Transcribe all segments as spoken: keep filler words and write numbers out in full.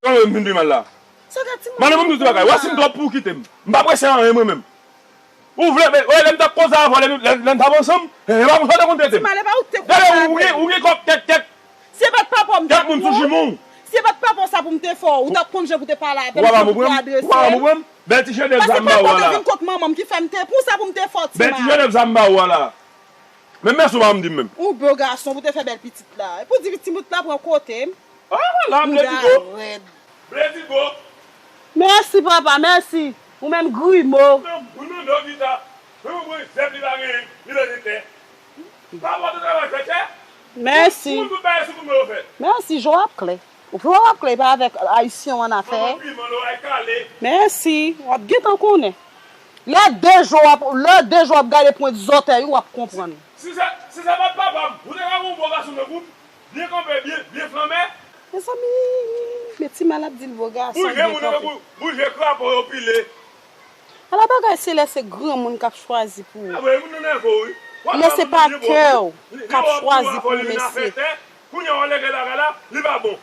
Sa w vin di mal la? Sa gad ti moun. Madanm, m di w ti bagay. Wè si m twòp pou w kite m. M pa prese anyen mwen menm. Ou vle, men, wè, lè m t ap koze avè w, lè, lè, lè n t ap ansanm, e pa konsa w te konn trete m. Ti mal, e pa ou k te koze avè m. Gade, ou gen, ou gen kòb kèk, kèk. Si se pa t papa m te pran. Kèk moun sou jimo w. Si se pa t papa w sa pou m te fè w, ou t ap konn jan pou te pale avè m, jan pou te adrese m. Ou pa konprann? Bèl ti jenèf sa m ba w a la. Paske papa m te vin kot manman m ki fè m te pran sa pou m te fè w, ti mal. Bèl ti jenèf sa m ba w a la. Men mèsi w pa janm di m menm. Ou bo gason pou te fè bèl pitit la. Epi w di pitit la pran kote m. Ah, la, m lè di go. Bouda rèd. Mèsi, papa, mèsi. Ou menm grimo. Ou nan do pita. Men ou pran zèb li pa genyen, li bezwen tè. Pa pòte travay fè tè. Mèsi. Pou tout bagay sou kouman yo fè. Mèsi, je w ap klè. Ou pran w ap klè, pa avèk Ayisyen w annafè. Manman piman, loray kale. Mèsi, w ap gentan konnen. Lè de jou w ap, lè de jou w ap gade pwent zòtèy ou, w ap konprann. Si se, si se pa t papa m, ou te ka wè yon bo gason tankou m? Byen kanpe, byen, byen flanbe. Mezanmi, men ti mal ap di l bo gason, byen kanpe. Bouje moun nan tankou, bouje krapo yo pile. Ala bagay se lè se granmoun k ap chwazi pou ou. Lè se pa kè w k ap chwazi pou ou, mesye. Kounye a w alège bagay la, li pa bon.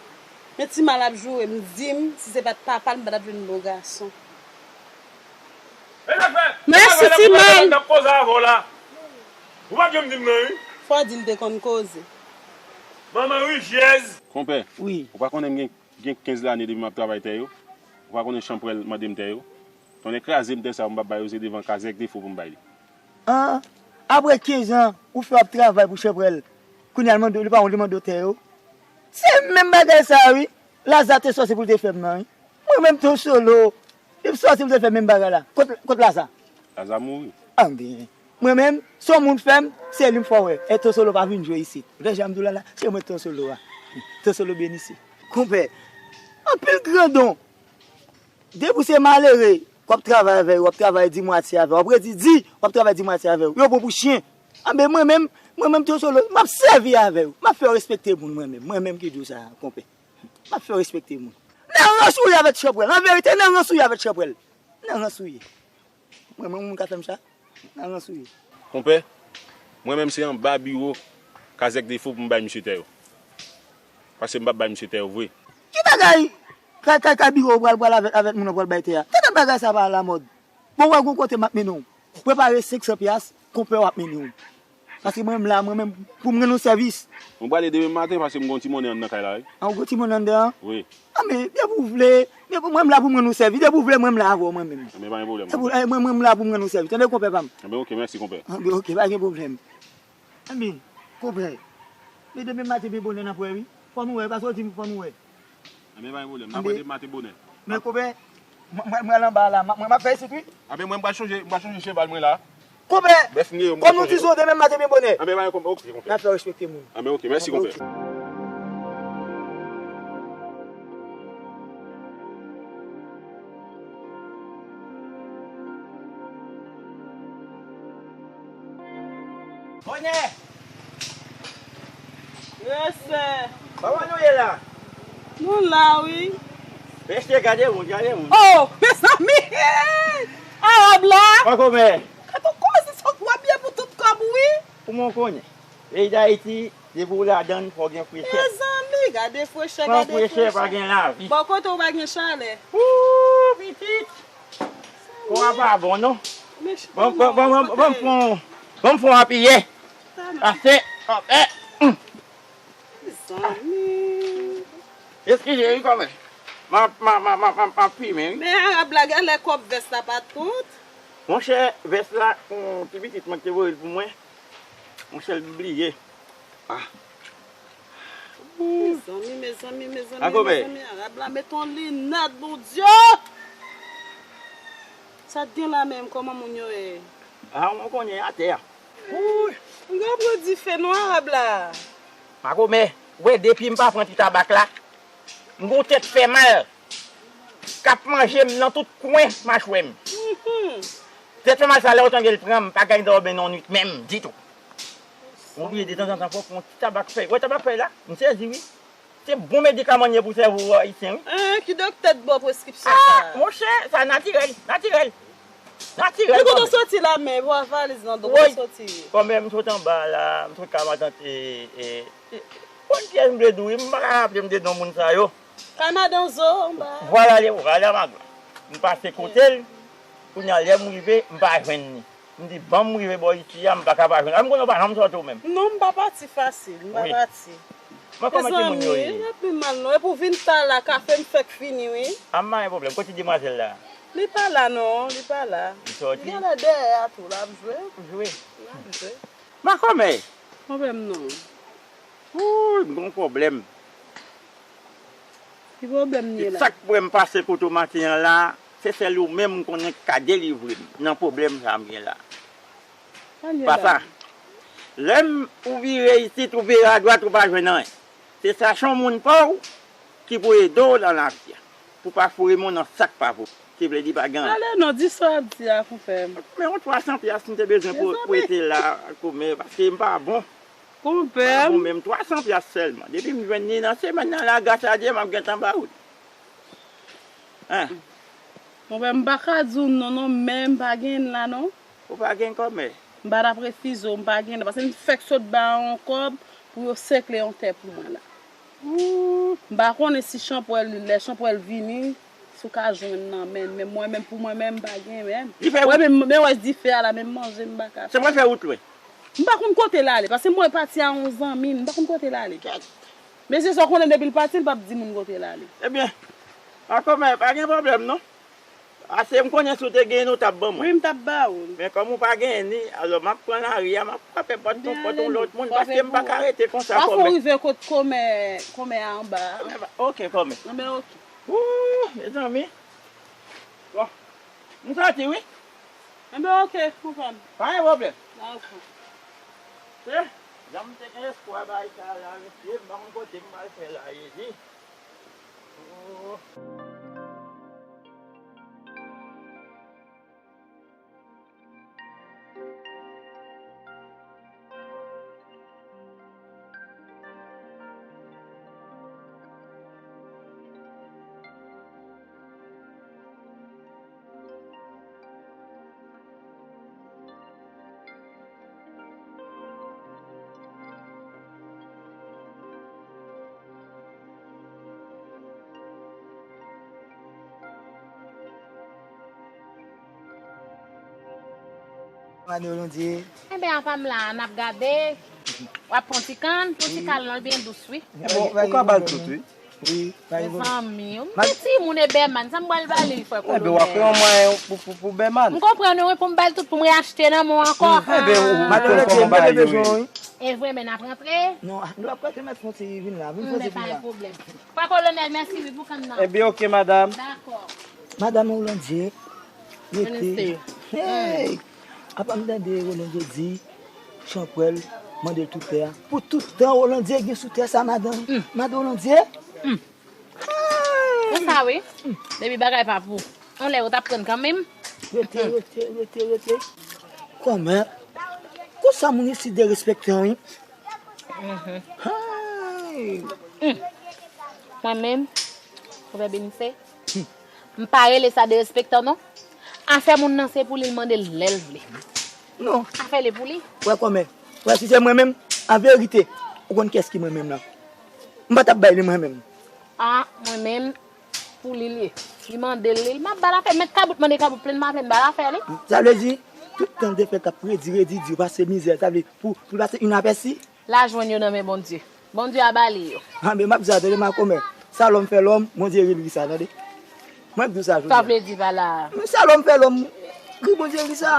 Men ti mal ap joure m, di m, si se pa t papa l, m pa t ap jwenn bo gason. Mèsi ti mal. N ap koze avè w la. Ou pa t janm di m non, wi. Fò di l te konn koze. Manman rijyèz. Konpè, wi, ou pa konnen m gen, gen kenz lane depi m ap travay tè yo? Ou pa konnen chanpwèl mande m tè yo? Tonnè kraze m, tè sa yo m p ap ba yo, se devan kazèk defo pou m bay li. An, apre kenz an, ou fè w ap travay pou chanpwèl. Kounye a l mande w, li pa wont li mande w tè yo? Se menm bagay sa a, wi. Laza te sòse pou l te fè m nan, wi. Mwen menm Ton Solo, li sòse pou l te fè menm bagay la. Kot, kot Laza? Laza mouri. Anben, mwen menm, se yon moun fè m, se li m fè w wè. E Ton Solo pa vin jwe isit. Ou tande jan m di w la la? Se mwen Ton Solo a. Ton Solo Benise. Konpè, anpil grandon. Depi w se malere, w ap travay avè yo, w ap travay dimwatye avè yo, w ap redi di, w ap travay dimwatye avè yo. Yo bon pou chen. Anben mwen menm, mwen menm Ton Solo, m ap sèvi avè yo. M ap fè yo respekte moun mwen menm. Mwen menm ki di w sa, konpè. M ap fè yo respekte moun. Nan rans ou ye avèk chanpwèl. An verite, nan rans ou ye avèk chanpwèl. Nan rans ou ye. Mwen menm, moun ka fè m sa. Nan rans ou ye. Konpè, mwen menm se anba biwo kazèk defo pou m bay misye tè yo. Paske m p ap bay misye tè yo vre. Ki bagay? Kay, kay, kay biwo pral, pral avèk, avèk moun nan pral bay tè a. Tande bagay sa pa alamòd. Bon, wè gon kote m ap mennen w. Prepare senk san pyas, konpè w ap mennen w. Paske mwen menm la, mwen menm, pou m rann ou sèvis. Mwen prale demen maten paske m gon ti monnen anndan kay la, wi. An, ou gon ti monnen anndan an? Wi. Anben, depi w vle, depi mwen menm la pou m rann ou sèvis. Depi w vle, mwen menm la avè w, mwen menm. Anben, pa gen pwoblèm, konpè. Depi w, eh, mwen menm la pou m rann ou sèvis. Tande, konpè pa m? Anben, oke, mèsi, konpè. Anben, oke, pa gen pwoblèm. Anben, konpè. Men demen maten byen bonè n ap wè, wi. Fò nou wè, paske w di m fò nou wè. Anben, pa gen pwoblèm. N ap wè demen maten bonè. Men, konpè, mwen, mwen, mwen al anba la. Mwen, mwen, m ap fè isit, wi. Anben, mwen, m pral chonje, m pral chonje cheval mwen la. Konpè, kòm nou di zon demen maten byen bonè. Anben, pa gen pwoblèm. Oke, konpè. N ap fè w respekte moun. Anben, oke. Mèsi, konpè. Oke. Bonè! Yes, sir. Kòman nou ye la? Nou la, wi. Mesye, gade moun, gade moun. Oh, mezanmi! Arab la! Kòman w ye? Gade w koze, sa w ap ye pou tout kòb, wi. Kòman w konnen? Peyi Dayiti, depi w ladann, fò w gen frechè. Mezanmi, gade frechè, gade frechè. San frechè, pa gen lavi. Bò kote w pa gen chalè. Ooh, pitit! Kò a pa bon, non. Ban m, ban m, ban m, ban m fè yon, ban m fè yon apiyè. Pase, pase. Mezanmi. Eskize, wi, kòmè. M ap, m ap, m ap fimen, wi. Men Arab la, genlè kòb vès la pa tout. Monchè, vès la, yon ti pitit mwen ki te voye l pou mwen. Monchè, l bliye. Ah. Mezanmi, mezanmi, mezanmi, mezanmi, Arab la met yon linèt, Bondye! Sa t gen la menm, kòman moun yo ye? A, mwen konnen atè a. Wouy! M gen pran dife non, Arab la. Makomè, wè depi m pa pran ti tabak la, m gon tèt fè mal k ap manje m nan tout kwen machwè m. Tèt fè mal sa, lè w tande l pran m, m pa ka dòmi nan nwit menm ditou. Oblije detanzantan fò pran ti tabak fèy. Wè tabak fèy la? M sezi wi. Se bon medikaman l ye pou sèvo ayisyen wi. Hein, ki doktè t ba w preskripsyon sa? Ah, monchè, sa natirèl, natirèl. Natirèl. Men kote w soti la, men pou a valiz nan do w soti? Kòmè m sot anba la, m sot ka matant e, e, e, bon pyès m vle di w wi, m pa ka raple m de non moun sa yo. Kay madan Zo anba. Vwala li, vwala madan. M pase kote l, kounye a lè m rive, m pa jwenn li. M di, ban m rive bò isi a, m pa ka pa jwenn. A, m konnen w pa janm sòti ou menm. Non, m pa pati fasil, m pa pati. Mezanmi, y ap pi mal non. Epi w vin ta la, kafe m fèk fini wi. A, m pa gen pwoblèm. Kote demwazèl la? Li pa la non, li pa la. Li sòti? Li genlè dèyè a tou, l ap jwe. Jwe. L ap jwe. Makomè! Pwoblèm non. Wouy, m gon pwoblèm. Ki pwoblèm li ye la? Sa k fè m pase kote w maten an la, se sèl ou menm m konnen k ka delivre m nan pwoblèm sa m gen la. Pa sa. Lè m, ou vire isit, ou vire adwat, ou pa jwenn anyen. Se sa, se yon moun pa w ki pou ede w nan lavi a. Pou pa foure men w nan sa k pa pou. Ki vle di pa gen anyen. Ale non, di sa w ap di a, konpè m. Men yon twa san pyas m te bezwen pou, pou rete la, kòmè, paske m pa bon. Konpè m. M pa bon menm, twa san pyas sèlman. Depi m jwenn li nan semèn nan la, gras a Dye, m ap gentan ba ou l. Hein? Konpè m, m pa ka di w non, non, men m pa gen la non. Ou pa gen kòmè? M pa t ap refize w, m pa gen la. Paske m fèk sot ba yon kòb pou yo sekle yon tè pou mwen la. M pa konnen si chanpwèl, lè chanpwèl vini, si w ka jwenn nan men l, men mwen menm, pou mwen menm, m pa gen menm. Li fè wout. Mwen menm, men wè dife a la, menm manje m pa ka fè. Se mwen fè wout lwen. M pa konn kote l ale, paske mwen pati a yon zanmi m, m pa konn kote l ale. Mesye sa w konnen depi l pati, l p ap di moun kote l ale. Ebyen, pa kòmè, pa gen pwoblèm non. Ase m konnen si w te genyen l, ou t ap ban mwen. Wi, m t ap ba ou l. Men kòm ou pa genyen li, alò m ap pran lari a, m ap frape pòt yon, pòt yon lòt moun, paske m pa ka rete konsa kòmè. Pafwa w rive kot kòmè, kòmè a anba a. Ebyen, pa, oke, kòmè. Ebyen, oke. Ooh, mezanmi. Bon, m sòti wi. Ebyen, oke, konprann. Pa gen pwoblèm. Dakò. Se, jan m te gen espwa bay sa la, mesye, m pa konn kote m pral fè la, jezi. Oh. Gade Rolondye. Enben, apa m la, n ap gade. W ap pran ti kann, pran ti kann lan, l byen dous, wi. Enben, ou ka ba l tout, wi. Wi, pa gen pwoblèm. Mezanmi, m te timoun e Bèman, sa m pral ba li, frè Kolonèl? Enben, w ap pran mwen pou, pou, pou Bèman. M konprann ou, wi, pou m ba l tout, pou m reyachte nan men w ankò. Enben, ou konn kòman bagay yo ye. E vre, men n ap rantre? Non, nou ap rantre, mèt fon ti vin la, vin fon ti vin la. Men pa gen pwoblèm. Frè Kolonèl, mèsi, wi, pou kann nan. Enben, oke, madanm. Dakò. Madanm Rolondye, rete. Hey! Apa m tande Rolondye di, Chanpwèl mande l tout tè a. Pou tout tan Rolondye gen sou tè sa, madanm. Madanm Rolondye? Konsa wi. Depi bagay pa pou yon lè yo t ap pran kanmenm. Rete, rete, rete, rete. Kòmè? Konsa moun isit derespektan wi. Hay! Mwen menm, Pwovèb Benise, m pa rele sa derespektan non. Afè moun nan se pou li, l mande l lè l vle. Non. Afè li pou li. Wè kòmè. Wè si se mwen menm, an verite, ou konn kiyès ki mwen menm nan? M pa t ap bay li mwen menm. A, mwen menm, pou li l ye. Li mande l li, m ap ba l afè. Mèt kabout mande kabout plenn, m pa plenn ba l afè li. Sa vle di, tout tan defèt ap redi, redi, di w pase mizè, sa vle pou, pou l pase inapèsi. L al jwenn yo nan men Bondye. Bondye a ba li yo. Anben, m ap di sa, tande, makomè. Sa lòm fè lòm, Bondye ri l ri sa, tande. Mwen k di w sa jodi a. Sa vle di pa la. Men sa lòm fè lòm, ri Bondye ri sa.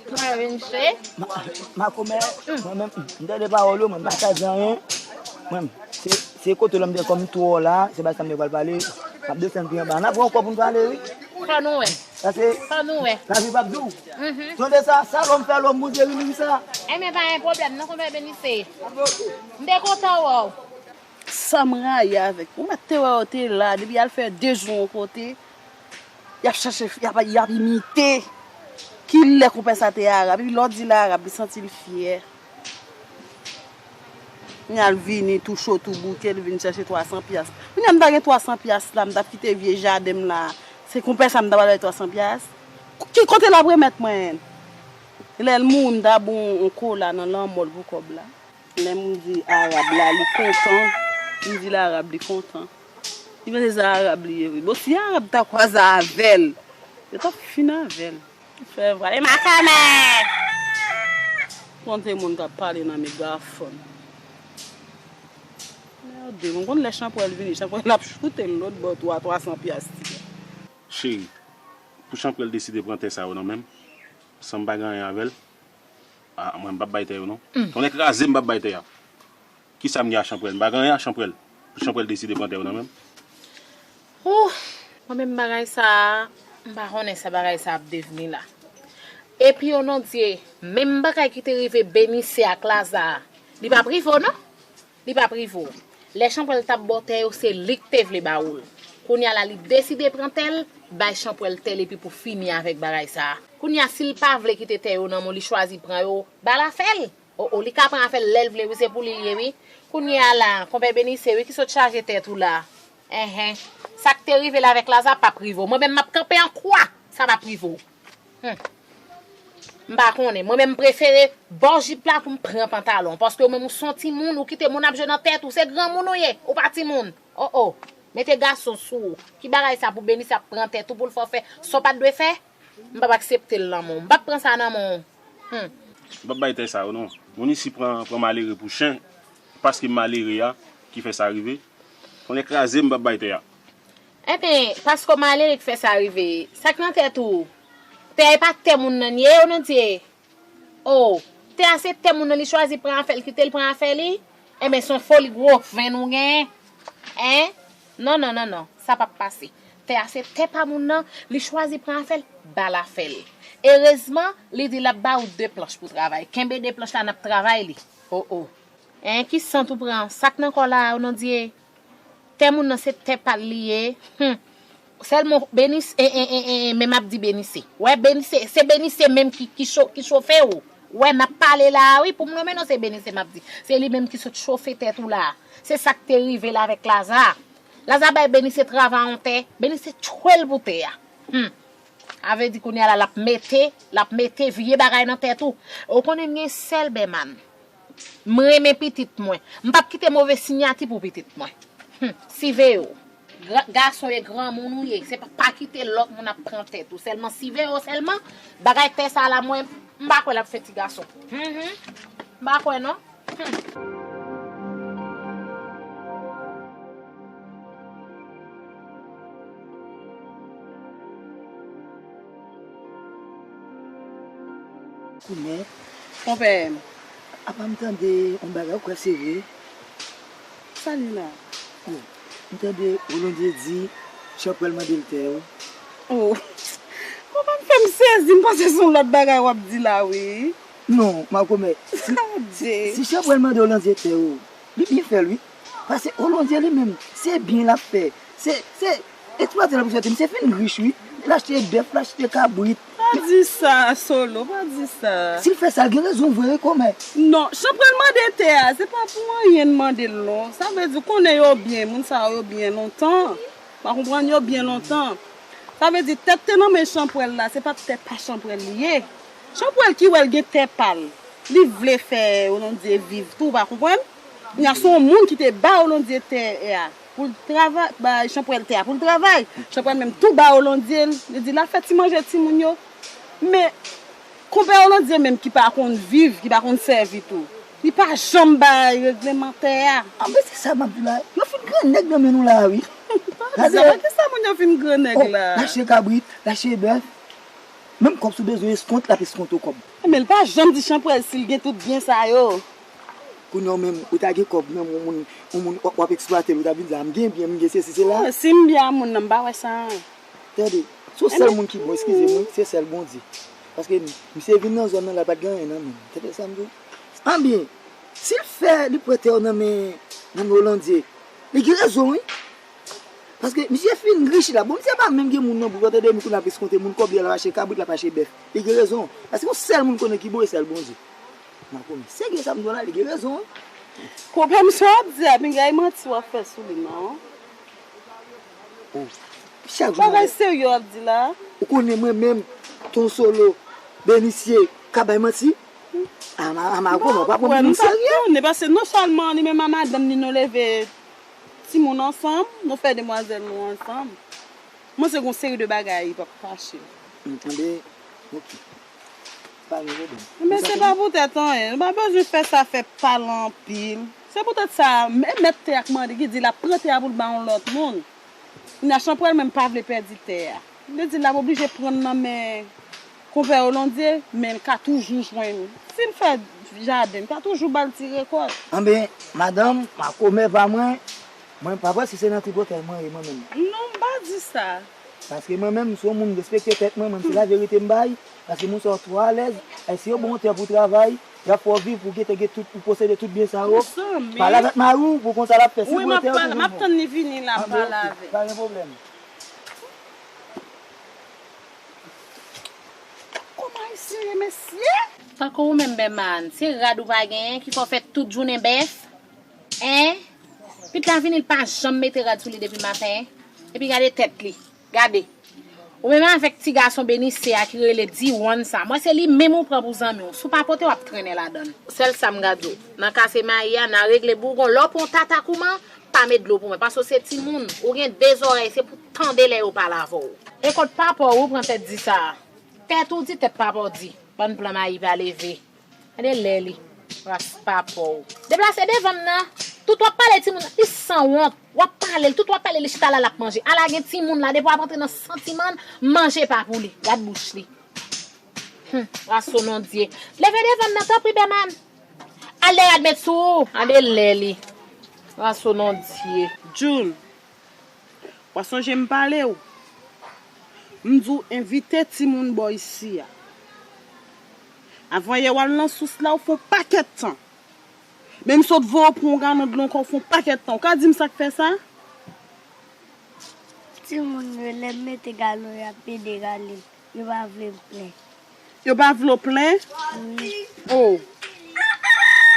Mwen vin che. Ma-, makomè, mwen menm, m tande pawòl yo, mwen m pa ka di anyen. Mwen, se Se kote lòm de kòm twò la, se ba sa m te pral pale. M ap desann pi anba. N ap pran kò pou n pale, wi. Fò nou wè. Sa se Fò nou wè. Lavi p ap di w. Mhm. Tande sa, sa lòm fè lòm, Bondye vini sa. Enben, pa gen pwoblèm, non, konpè Benise. M te kontan wè w. Sa m rayi avèk yo. Ou mèt te wè yo te la, depi y al fè de jou yon kote, y ap chache, y ap, y ap imite. Kilè konpè sa te arab? Epi lè w di l arab, li santi l fyè. Kounye a l vini tou cho, tou bouke, li vin chache twa san pyas. Kounye a m ta gen twa san pyas la, m t ap kite vye jaden m la. Se konpè sa m ta pral bay twa san pyas? Ki kote l ap remèt mwen? Lè l mouri, m ta ba w yon kola nan lanmò l pou kòb la. Lè m di arab la, li kontan. M di l arab, li kontan. Li panse se arab li ye vre. Bon, si arab ta kwaze avè l, yo t ap fin avè l. Fè vwa, e makamè! Konte moun k ap pale nan megafòn. Mède, mwen konn lè Chanpwèl vini, Chanpwèl ap choute l lòt bò twa, twa san pyas ti. Cheri, pou Chanpwèl deside pran tè sa yo nan men m, san m pa gen anyen avè l, a, mwen m p ap bay tè yo non. Tonnè kraze m p ap bay tè a. Kisa m gen a Chanpwèl? M pa gen anyen a Chanpwèl. Pou Chanpwèl deside pran tè yo nan men m. Ouh, mwen menm bagay sa a, m pa konnen sa bagay sa ap devni la. Epi Onondye, menm bagay ki te rive Benise ak Laza a, li p ap rive w non. Li p ap rive w. Lè Chanpwèl t ap ba w tè yo, se li k te vle ba ou l. Kounye a la, li deside pran tè l, bay Chanpwèl tè l epi pou fini avèk bagay sa a. Kounye a, si l pa vle kite tè yo nan men w, li chwazi pran yo, ba l afè l. O, o, li ka pran afè l lè l vle, wi, se pou li l ye, wi. Kounye a la, konpè Benise, wi, ki sot chaje tèt ou la. Enhen. Sa k te rive l avèk Laza p ap rive w. Mwen menm, m ap kanpe an kwa, sa p ap rive w. Hmm. M pa konnen. Mwen menm, m prefere bò jip la pou m pran pantalon. Paske ou menm, ou se yon timoun, ou kite moun ap jwe nan tèt ou. Se granmoun ou ye, ou pa timoun. O, o. Mete gason sou ou. Ki bagay sa pou Benise ap pran tèt ou pou l fè w fè sa w pa t dwe fè? M p ap aksepte l nan men w. M p ap pran sa nan men w. Hmm. M p ap bay tè sa yo non. Moun isi pran, pran malere pou chen. Paske m malere a ki fè sa rive. Tonnè kraze m, m p ap bay tè a. Enben, paske w malere ki fè sa rive. Sa k nan tèt ou? Tè a e pa tè moun nan l ye, Onondye. O, tè a se tè moun nan, li chwazi pran afè l, kite l pran afè li? Enben, se yon foli gwo venn ou gen. En? Non, non, non, non. Sa p ap pase. Tè a se tè pa moun nan, li chwazi pran afè l, ba l afè l. Erezman, li di l ap ba ou de planch pou travay. Kenbe de planch la, n ap travay li. O, o. En, ki sant ou pran? Sa k nan kò w la a, Onondye? Tè moun nan se tè pa l li ye. Hum. Sèlman Benise, e, e, e, e, men m ap di Benise. Wè, Benise, se Benise menm ki, ki cho-, ki chofe w. Wè, n ap pale la a, wi, pou m nonmen non, se Benise m ap di. Se li menm ki sot chofe tèt ou la a. Se sa k te rive l avèk Laza. Laza bay Benise travay yon tè, Benise tchwe l pou tè a. Hum. A vle di kounye a la, l ap mete, l ap mete vye bagay nan tèt ou. Ou konnen m gen sèl bèman. M renmen pitit mwen. M p ap kite move siyati pou pitit mwen. Hum, siveye w. Gra-, gason e granmoun ou ye. Se pa, pa kite lòt moun ap pran tèt ou. Sèlman siveye w sèlman. Bagay tè sa la, mwen, m pa kwè l ap fè ti gason. Mhm. M pa kwè non. Hum. Kounye, konpè, apa m tande yon bagay, ou kwè se vre? Sa li la? O, m tande Rolondye di Chanpwèl mande l tè yo. O, konpè, m fè m sezi, m panse se yon lòt bagay w ap di la, wi. Non, makomè, si, si Chanpwèl mande Rolondye tè yo, li byen fè l, wi. Paske Rolondye li menm, se byen l ap fè. Se, se eksplwate l ap eksplwate. Misye fin rich, wi. L achte bèf, l achte kabrit. Pa di sa, Solo, pa di sa. Si l fè sa, l gen rezon vre, wi, kòmè. Non, Chanpwèl mande tè a, se pa pou anyen l mande l, non. Sa vle di, ou konnen yo byen, moun sa yo byen lontan. Ou pa konprann, yo byen lontan. Sa vle di, tè k te nan men Chanpwèl la, se pa t tè pa Chanpwèl li ye. Chanpwèl ki wè l gen tè pa l. Li vle fè Rolondye viv tou, ou pa konprann? Kounye a, se yon moun ki te ba Rolondye tè a pou l travay, bay Chanpwèl tè a pou l travay. Chanpwèl menm tou ba Rolondye l, li di l al fè ti manje timoun yo. Men, konpè Rolondye menm ki pa konn viv, ki pa konn sèvi tou, li pa janm bay regleman tè a. Anben, se sa m ap di w la. Yo fin grannèg nan men nou la, wi. Pa di sa, pa di sa, moun yo fin grannèg la. O, l achte kabrit, l achte bèf. Menm kòb si w bezwen eskont, l ap eskonte w kòb. Men l pa janm di Chanpwèl si l gen tout byen sa yo. Kounye a w menm, ou ta gen kòb nan men yon moun, yon moun w ap eksplwate l, ou ta vin di a, "M gen byen, m gen sesi, sela." Si m byen a moun nan, m pa wè sa. Tande, se yon sèl moun ki bon, eskize m, wi, se sèl Bondye. Paske misye vin nan zòn nan la, pa t gen anyen nan men l. Tande sa m di w? Anben, si l fè, li pran tè yo nan men, nan men Olandye, li gen rezon, wi. Paske misye fin rich la. Bon, misye pa menm gen moun nan bouch, tande, men kounye a ap eskonte moun, kòb li a l ap achte kabrit, l ap achte bèf. Li gen rezon. Paske yon sèl moun konnen ki bon, e sèl Bondye. Makomè, serye sa m di w la, li gen rezon, wi. Konpè m sa w ap di a, pinga e manti w ap fè sou li, non. Oh, chak jou bagay serye w ap di la. Ou konnen mwen menm, Ton Solo, Benisye, ka bay manti? Ama, ama, kòman, w pa pran moun serye? Konnen, paske non sèlman li menm a madanm li, nou leve timoun ansanm, nou fè demwazèl nou ansanm. Mwen se gon seri de bagay li p ap kache. M tande, ok. Pa gen pwoblèm. Men se pa poutèt anyen. Nou pa bezwen fè sa fè pale anpil. Se poutèt sa, e mèt tè a k mande, ki di l ap pran tè a pou l ba yon lòt moun. Kounye a, Chanpwèl menm pa vle pèdi tè a. Li di l ap oblije pran nan men konpè Olandye, men l ka toujou jwenn. Si l fè jaden, l ka toujou ba l ti rekòt. Anben, madanm, makomè pa mwen, mwen pa kwè si se nan tripotay mwen ye mwen menm. Non, m pa di sa. Paske mwen menm, m se yon moun, m respekte tèt mwen, mwen, m se laverite m bay. Paske moun sa yo twò alèz. E si yo ba w yon tè pou travay, y ap fè w viv, pou gentan gen tout, pou posede tout byen sa yo. Pale avèk mari w, pou konn sa l ap fè. Si wi, m ap pale, m ap tann li vini la, m pale avè l. Pa gen pwoblèm. Kòman Ayisyen ye, mesye? Tankou ou menm, Bèman, se rad ou pa genyen ki fè w fè tout jounen bèf? Hein? Pitit la vini, l pa janm mete rad sou li depi maten. Epi gade tèt li. Gade. Ou menm avèk ti gason Benise a ki rele Diwòn sa. M wè se li menm ou pran pou zanmi w. Si w pa pote, w ap trennen ladan l. Sèl sa m ka di w. Nan kase mayi a, nan regle bougon. Lè w pran yon tata kouman, pa met dlo pou mwen. Paske w se timoun. Ou gen de zòrèy, se pou tande lè yo pale avè w. E kot papa w ou pran tèt di sa a? Tèt ou di, tèt papa w di. Bann plan mayi pa leve. Gade lè li. Ras pa pa w. Deplase devan m nan. Tout w ap pale timoun nan. Li sanwont. W ap pale l. Tout w ap pale li chita la l ap manje. Ala gen timoun la. Depi w ap antre nan santiman l, manje pa pou li. Gad bouch li. Hum, ras o non Dye. Leve devan m nan, tanpri, Bèman. Al dèyè a met sou ou. Gade lè li. Ras o non Dye. June. W a sonje m pale w? M di w envite timoun bò isi a. Avan yè w al nan sous la, w fè yon pakèt tan. Men m sot voye w pran yon galon dlo ankò, w fè yon pakèt tan. Ou ka di m sa k fè sa? Timoun yo, lè m mete galon, y ap pede rale m. Yo pa vle m plen. Yo pa vle w plen? Wi. Oh.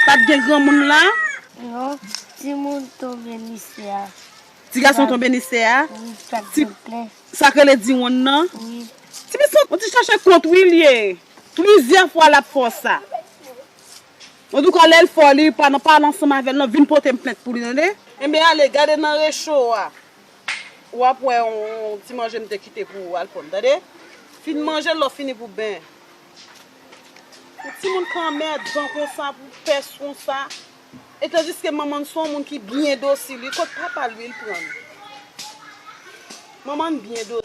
Pa t gen granmoun la? Non, timoun tonbe misye a. Ti gason tonbe misye a? Wi, pa t vle m plen. Sa k rele Diwòn nan? Wi. Ti pitit, ou ti chache kont wi l ye. Plizyè fwa l ap fè w sa. Antouka, lè l fè w, li pa nan pale ansanm avè l, non, vin pote m plent pou li, tande? Enben, ale, gade nan recho a. W ap wè yon, yon ti manje m te kite pou ou, Alpòn, tande? Fin manje l, lè w fini pou ben. Yon timoun k anmèdan konsa, pou pès konsa. E tandiske manman n se yon moun ki byen dosil, wi. Kot papa l, wi, l pran l. Manman n byen dosil.